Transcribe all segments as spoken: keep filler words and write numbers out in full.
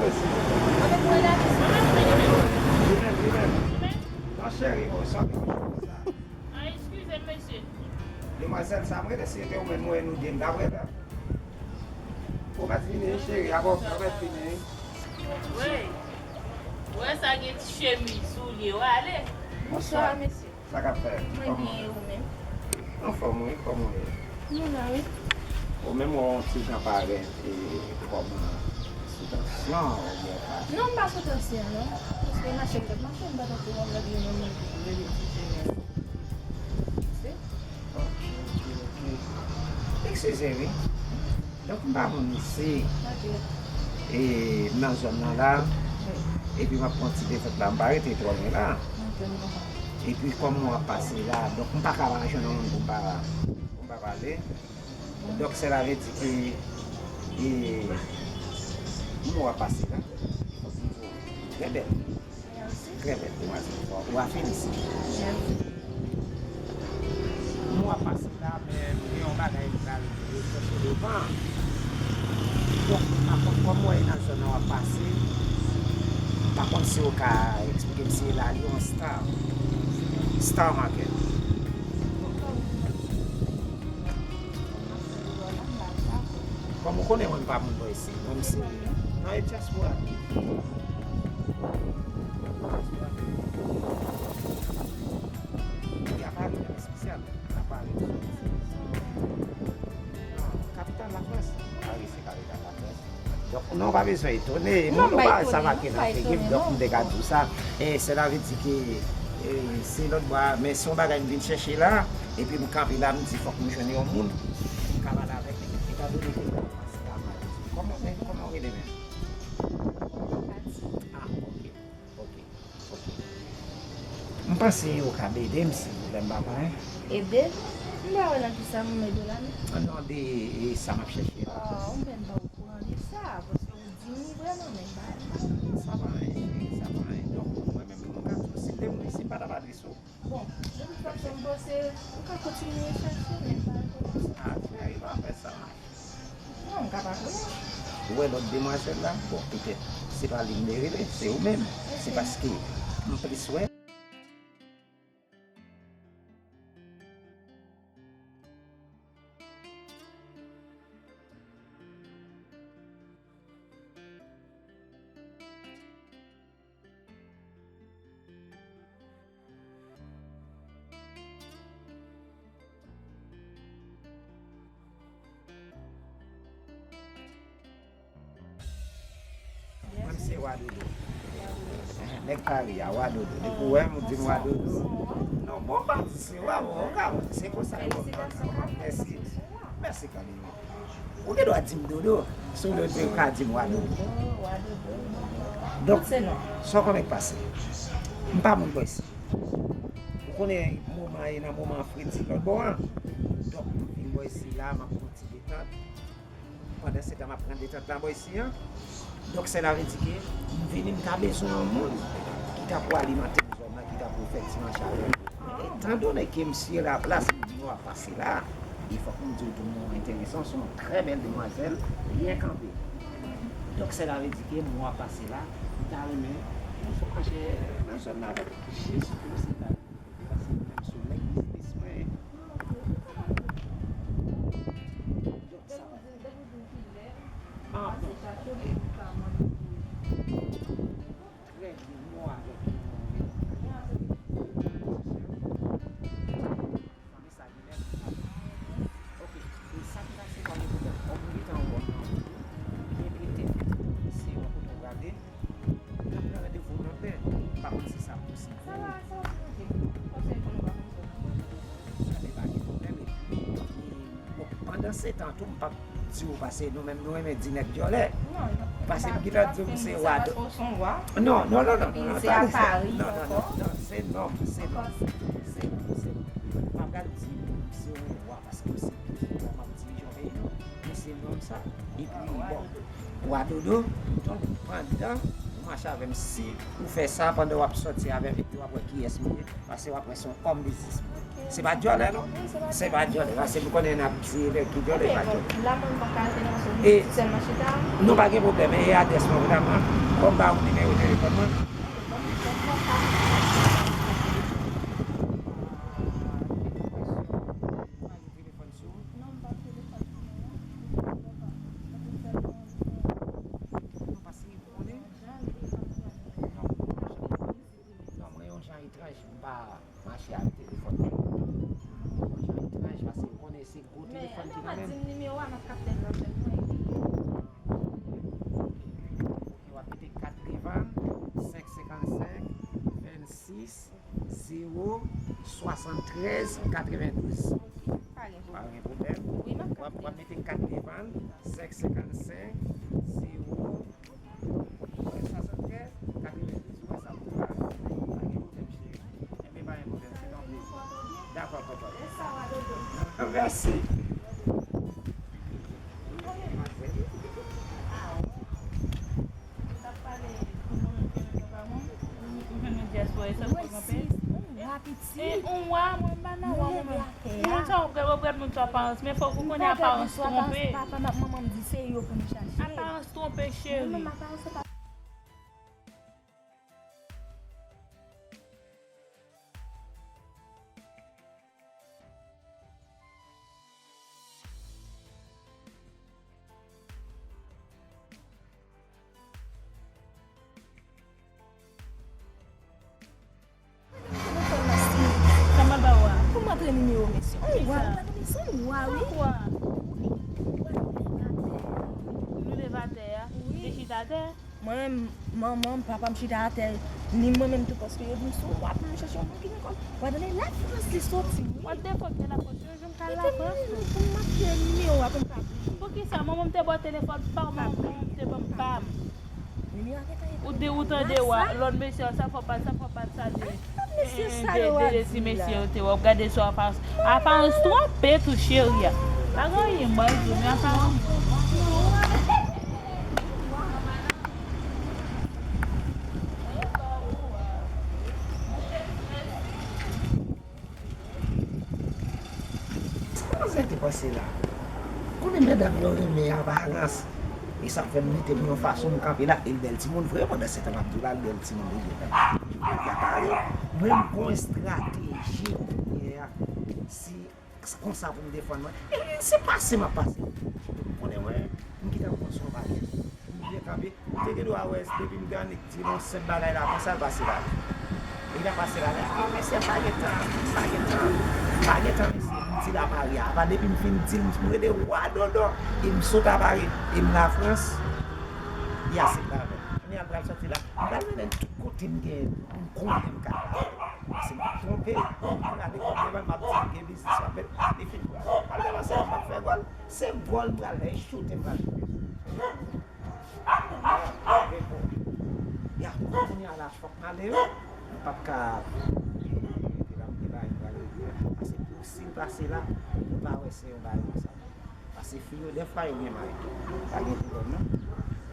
Li menm, li menm. Non, cheri, oh, sa vle di konsa. Ah, eskize m, mesye. Demwazèl sa, mwen rele si se te ou menm, mwen nou de m ta prè la. Ou mèt vini, cheri, avè w, ou mèt vini. Wi. Ou wè sa gen ti chemiz, soulye, w ale. Bonswa, mesye. Sa k ap fèt? Mwen byen, e ou menm? Anfòm, wi, kòman w ye? Mwen la, wi. Ou menm, ou wè yon ti jan parèt, e, kòm sou tansyon, oubyen pa? Non, m pa sou tansyon, non. Paske mache m t ap mache, m pa t antre yon lòt moun, yon moun ki rele ti jemèl. Se? Ok, ok, ok. Eskize, wi. Donk, m pa moun isi. Ok. E, m nan zòn nan la. Wi. Epi m ap pran ti detant la. M pa rete twò lwen la. Ok, m konprann. Epi, kòm mwen ap pase la, donk, m pa ka pa jwenn yon moun pou m pa, pou m pa pale. Donk, sela vle di ke, e, mwen ap pase la. Trè bèl. Trè bèl, demwazèl. Ou a felisite. Mwen ap pase la, men m gen yon bagay m pral chèche devan. Donk, m pa konn kòman w wè nan zòn nan w ap pase. M pa konn si w ka eksplike m si e la li yon star. Star Market. Kòm ou konnen mwen m pa moun bò isi. Mwen m se nan e dyaspora. Li a Paris, men espesyal. A Paris. Kapital Lafrans. Paris se kapital Lafrans. Donk, non, w pa bezwen etone. Moun ou pa wè sa make nan figi m, donk m te ka di w sa. E sela vle di ke, e, se lòt bò a, men se yon bagay m vin chèche la, epi m kanpe la, m di fòk m jwenn yon moun pou m ka pale avèk li. Etandone ke m pase la, m pa di. Kòman, men, kòman w rele menm? Ah, ok. Ok, ok. M panse ou ka ede m, silvouplè, m pa konnen. Ede? M pa wè nan kisa m ede w la, non. Non, de, e, sa m ap chèche la. Ah, ou menm pa okouran de sa, paske ou di m li vrèman, men m pa, m pa. Sa pa anyen, cheri, sa pa anyen. Donk, mwen menm, m ka di w, si m te moun isi, m pa t ap adrese w. Bon, de tout fason, m panse ou ka kontinye chèche, men m pa rekonèt sa. Ah, cheri, pa fè sa. Non, m ka pa konnen. Ou wè lòt demwazèl la? Bon, petèt, se pa li m te rele, se ou menm. Se paske m plis wè. Mwen, se Wa Dodo. Nèg Pari a, Wa Dodo. Depi w wè m, ou di m Wa Dodo. Non, bon, pa di se Wa, bon, ou ka, se konsa yo. Mèsi. Mèsi, Kalima. Ou gen dwa di m Dodo, si w vle di w ka di m Wa Dodo. Donk, sa w konnen k pase? M pa moun bò isi. Ou konnen moman e nan moman fredi lòt bò an. Donk, m vin bò isi la, m ap pran ti detant. Pandan se tan, m ap pran detant la bò isi an. Donk, sela vle di ke m vini, m ta bezwen yon moun ki ta pou alimante m zòn nan, ki ta pou fè ti manje avè m. Etandone ke m sou laplas, m di nou ap pase la, e fòk m di w tou, moun enteresan, se yon trè bèl demwazèl, byen kanpe. Donk, sela vle di ke moun ap pase la, m ta renmen yon fwa mache nan zòn nan avèk Jezi Kris, e pase menm sou nèg biznis mwen. Donk, sa va. Ah, bon. Trè byen, mwen avèk nou. Fanmi sa genlè, ok. E sa ki pase kòm nou gentan, kòm nou gentan wè nan video, gen petèt se yon kote w prale, n ap pran randevou nan pen. M pa konn si sa posib pou ou. Sa va, sa va, ok. Paske pou nou pa konn sa. Sa te pa gen pwoblèm, epi, bon, pandan se tan tou, m p ap di w, paske nou menm, nou renmen di nèg dyòlè. Paske m gentan di w m se wa. Non, non, non, non, non, non, se nòm, se nòm, se nòm, se nòm. M pa pral di m se yon wa, paske m se pitit wa, m ap dirije yon peyi, non. Men se nòm sa. Epi, bon, wa Dodo, donk, pandan Mache avè m, si ou fè sa pandan w ap sòti avè m, epi w ap wè kiyès m ye, paske w ap wè se yon òm biznis. Se pa dyòlè, non. Se pa dyòlè, paske m konnen n ap di lè ki dyòlè, e pa dyòlè. E nou pa gen pwoblèm, e adrès mwen vrèman, kòm ba ou nimewo telefòn mwen. Non, mwen yon jan etranj, m pa mache ak telefòn mwen. Mwen yon jan etranj, paske m konnen se gwo telefòn ki nan men m. Di m nimewo a, m ap kapte l nan tèt mwen, epi. Ok, w ap mete kat devan, senk senkannsenk, vennsis, zewo, swasanntrèz, katrevendouz. Ok, pa gen pwoblèm. Pa gen pwoblèm. Wi, m ap kapte. W ap, w ap mete kat devan, senk senkannsenk, zewo, swasanntrèz, katrevendouz, ou wè sa m di w la? Pa gen pwoblèm, cheri. Enben, pa gen pwoblèm, se tankou. Dakò, papa. Mèsi. Ou jwenn yon dyaspora, e sa w kanpe? E yon wa, mwen, m pa nan wa, mwen menm. Moun sa w ap gade, w ap gade moun sou aparans, men fòk ou konnen aparans twonpe. Papa m ak manman m di se yo pou nou chache. Aparans twonpe, cheri. Mwen menm, aparans se pa Sa m ap ba w a. Pou m antre nimewo mesye. Yon wa, nou pa tande se yon wa, wi. Sa kwa? Nou leve atè a. Wi. Li chita atè. Mwen menm, manman m, papa m chita atè, ni mwen menm tou, paske yo di m si w ap al chèche yon moun ki gen kòb, w a tande Lafrans li soti, wi. What the fuck, de Lafrans, yon jou m ka al Lafrans tou. Li te mande m pou m ap fè nimewo a pou m ka. Poukisa manman m te ba w telefòn pa w, manman m te ban m pa m? Nimewo a gentan ekri. Ou de, ou tande wa, lòt mesye sa fò pa, sa fò pa, sa de. Lòt mesye sa yo a di la. De, de, de ti mesye yo te wè, w ap gade sou aparans. Aparans twonpe tou, cheri a. Pa gen anyen, mwen di w, men aparans. Sa manzè te panse la? Konnen medam yo renmen aparans. E sa fè m mete m yon fason m kanpe la, e l bèl timoun vre, pandan se tan m ap di w la, l bèl timoun li ye. Mwen, m gon estrateji kounye a. Si Se konsa pou m defann mwen. E se pase m ap pase. M konnen mwen, m gentan pran sou yon bagay. M byen kanpe. Ou te gen dwa wè, depi m gen annik di l yon senp bagay la, konsa l pase la. Li ka pase la, men, ah, mesye, pa gen tan, pa gen tan. Pa gen tan, mesye, m di l ap pare a. Apa depi m fin di l, m rele wa dodo, e m sot ap pare, e m Lafrans, li aksepte avè m. Kounye a l pral sòti la, m pral mennen l tout kote m gen, m konnen m ka. Se m twonpe, m pral ale kote m al, m ap di l gen biznis w ap fè. Li fin pral depanse, m ap fè gòl. Se gòl m pral fè, e choute m pral choute. Ya, kounye a la, fòk m ale, wi. M p ap ka rete la, m gen bagay m pral regle. Paske pou si l pase la, ou pa wè se yon bagay konsa. Paske fi yo, dèfwa, yo gen may. Pa gen pwoblèm, non.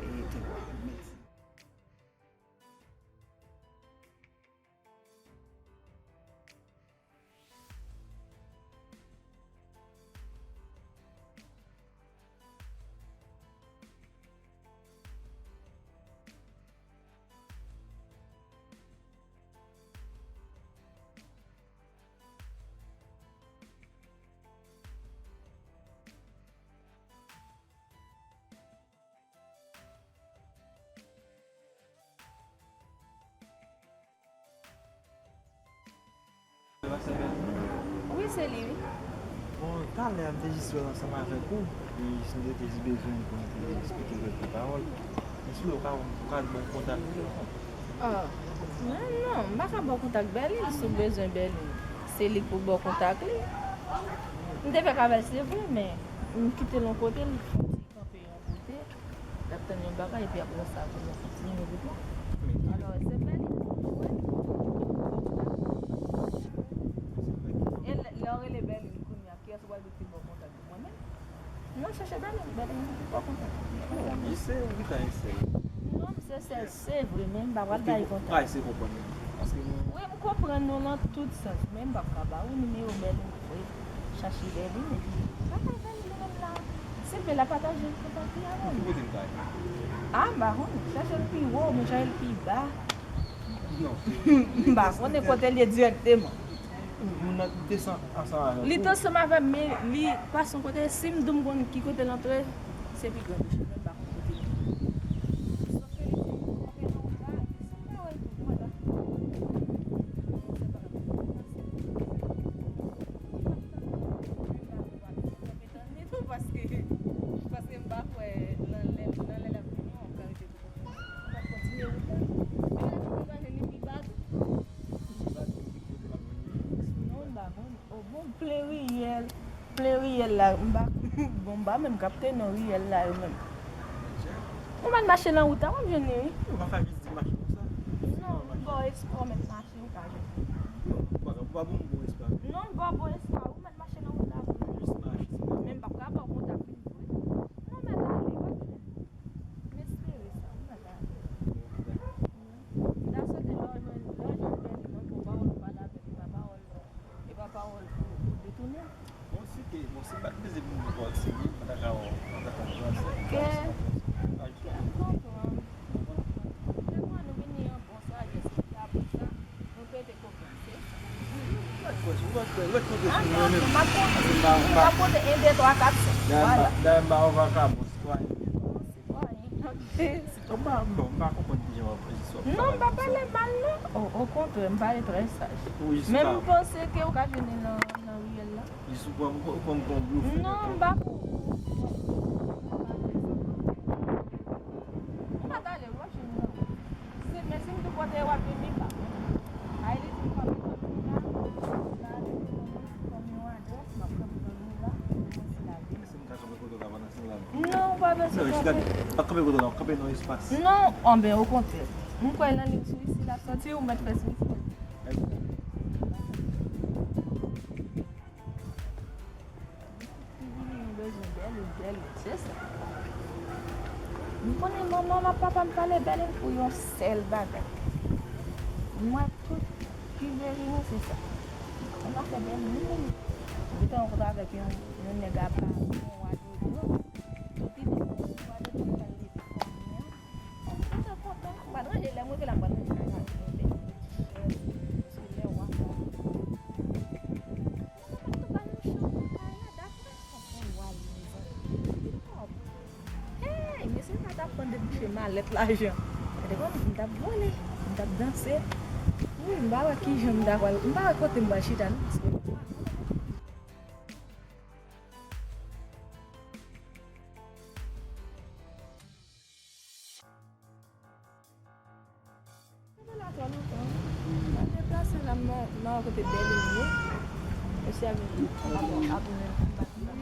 E, te bon. Mèsi. Wi, se li, wi. Bon, talè a, m te jis wè l ansanm avèk ou. E si m te, te jis bezwen pou m te esplike l kèk pawòl. Men si w vle, ou ka, ou ka ban m kontak li. Ah, non, non, m pa ka ba w kontak Bèlin, si w bezwen Bèlin. Se li k pou ba w kontak li. M te fèk avè l, se vre, men m kite l yon kote, l kanpe yon kote, l ap tann yon bagay, epi apre sa, pou nou kontinye, epi alò, se Bèlin pou w wè. E lè, lè w rele Bèlin kounye a, kiyès ou pral di ki ba w kontak li? Mwen menm? Non, chèche Bèlin, Bèlin ki ba w kontak li. Non, li se, li ka eseye. Non, m se sè Se vre, men m pa pral bay kontak. Wi, m konprann nou nan tout sans, men m p ap ka ba ou nimewo Bèlin pou chache Bèlin, epi sa pa fè li menm la. Silvouplè, la pataje kontak li avè m. Ki kote l kay? A, m pa konnen. Chache l pi wo, oubyen chache l pi ba. M pa konnen kote l ye dirèkteman. Moun nan te san-, ansanm avè w. Li te ansanm avè m, men li pase yon kote. Si m di w m konn ki kote l antre, se pi gran deshi, men m pa konn kote l antre. Sòf ke li di m kanpe nan wout la, epi si m pa wè l tou, m pa dakò. Li pa t tann mwen, men m pa dakò avèk li kanpe nan nèt ou, paske, paske m pa kwè nan lè, nan lè l ap vini an, w ka rete tou konsa. Ou pa kontinye wout la. Epi lè tou m pa jwenn li pi ba tou. Non, m pa konn. O bon, plen riyèl. Plen riyèl la, m pa, bon, m pa menm kapte non riyèl la yo menm. Ou mèt mache nan wout la, w ap jwenn li, wi. Ou pa ka jis di mache konsa. Non, m ba w espwa, w mèt mache, ou ka jwenn li. Non, ou pa, ou pa bon, bon espwa. Non, m ba w bon espwa, ou mèt mache nan wout la, wi. Jis mache, se pa. Men m p ap ka ba w kontak li vre. Non, mèt ale, w ap jwenn li. M espere sa, ou mèt ale. Dakò. M ta swete lè w jwenn, lè w jwenn Bèlin, non, pou pawòl ou pale avèk li, pa pawòl E pa pawòl pou, pou detounen. Bon, si te, bon, si m pa t bezwen moun pou pawòl serye, m pa ta ka wè w, m pa ta ka wè w. Ke, m konprann, m konprann. Mwen kwè nou vini an bon sajès, epi apre sa, nou pete konfyans, se sa. Lòt kote, lòt kote, lòt kote sou mwen menm. M ap konte, m ap konte en, de, twa, kat, senk. Vwala. Dayè m pa, dayè m pa yon vakabon, sitwayen. Sitwayen, ok. Bon, m pa, bon, m pa konprann kijan w ap, jis w ap pale konsa. Non, m pa pale mal, non. O, okontrè, m pale trè saj. Men m panse ke w ka jwenn li nan, nan riyèl la. Jis ou pran, ou pran m pou yon blofè. Non, m pa pran w. Ou pa t ale, w ap jwenn li nan wout. Se, men si m di w kote w ap jwenn li, m pa konnen. Ay, li di m kanpe nan wout la, m pa ale, kòm yon adrès, m ap kanpe nan wout la, m konsi lage. Èske m ka kanpe kote w la pandan se tan la? Non, ou pa bezwen kanpe. Non, jis gade. Pa kanpe kote w la, kanpe nan espas. Non, anben, okontrè. M kwè nan liy sou isi, l ap sòti, ou mèt fè sou isi. M bezwen Bèlin, Bèlin, se sa. M konnen manman m ak papa m pale Bèlin pou yon sèl bagay. M wè tout ki vle vini, se sa. Yon afè Bèlin, m konnen. M gentan rankontre avèk yon, yon nèg apa, yon wa dodo. Epi, m wè depi m pral leve kòm mwen. M te kontan. M pa t ranje lè m rive la, m pa t ranje kay la. Sou lè w ap la. Mwen pa t ba nou chan pou kay la, daprè kòman w al, mezanmi. Hey, mesye sa t ap pran debouche malèt lajan. Gade kòman m t ap vole, m t ap danse. Wi, m pa wè kijan m ta pral, m pa wè kote m pral chita, non, paske Mwen la twò lontan. Mwen deplase la, mwen, mwen kote Bèlin ye. Mesye a vin ap, ap, ap, ap, ap,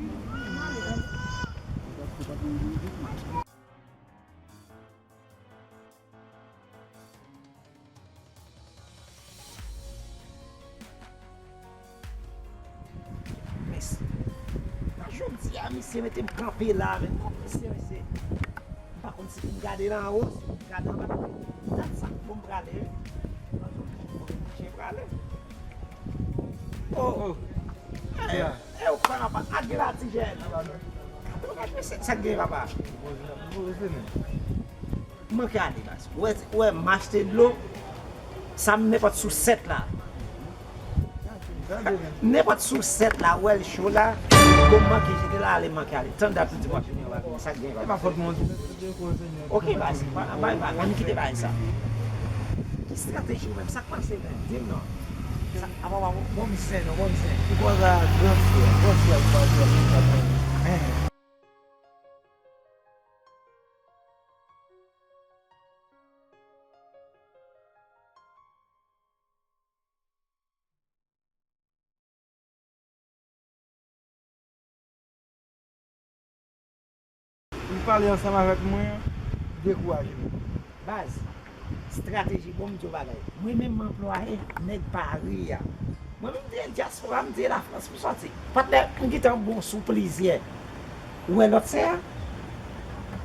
Mes, jodi a, misye mete m kanpe la avèk yon mesye, mesye. M pa konn si pou m gade nan anwo, si pou m gade anba. Dat sa pou m prale, wi. Kote misye prale? Oh, oh. Eh, eh, ou pa, pa, ak gen la ti jèn. Ou pa, mesye, sa k gen, papa? Manke ale, baz. Ou wè, ou wè, m achte dlo. Sa m nenpòt sou sèt la. Nenpòt sou sèt la, ou wè l cho la. Bon, manke jete la, ale, manke ale. Tann dat pou di m ap vini anba vini. Sa k gen, papa? Se pa fòt mwen, se fòt de koze. Ok, baz, pa, pa, pa, ann kite bagay sa. Ki estrateji ou menm? Sa k pase menm? Di m non. Sa, apa, apa, bon, bon, misye, non, bon, misye. Ou koz a gran frè, gran frè, ou koz a gran frè. Ou pale ansanm avèk mwen, dekouraje m. Baz, estrateji, bon, m di w bagay. Mwen menm, m anplwaye nèg Pari a. Mwen menm, m te dyaspora, m te Lafrans pou sòti. Patnè, m gentan bon sou plizyè. Ou wè lòt sè a?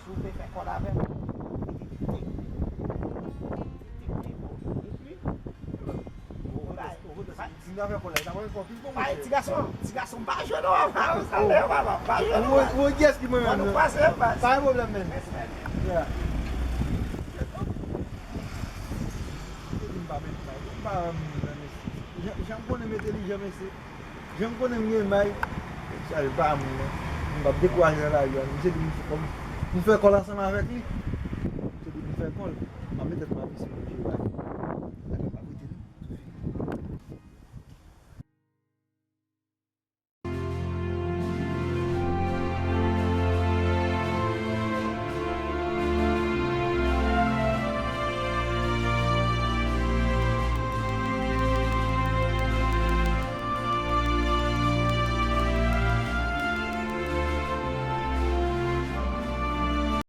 Si w vle fè kòl avè m, ou mete tek. Tek, tek, tek, tek, epi, ou bay. Ti nèg afè kòl la, sa pa fè kòl ping pong. Bay ti gason, ti gason, m pa jwe non, m pa jwe non, m pa jwe non. Ou, ou, ou, kiyès ki mwen menm, non? Pase, pase. Pa gen pwoblèm, men. Mèsi, mèsi. Yeah. M pa met may, m pa renmen moun nan, mesye. Jan, jan m konnen m entelijan, mesye. Jan m konnen m gen may, sa l pa moun nan. M p ap dekouraje nan lavi a. Misye di m fè kòl, m fè kòl ansanm avèk li. Misye di m fè kòl. M ap met tèt m ap isi pou Jewova.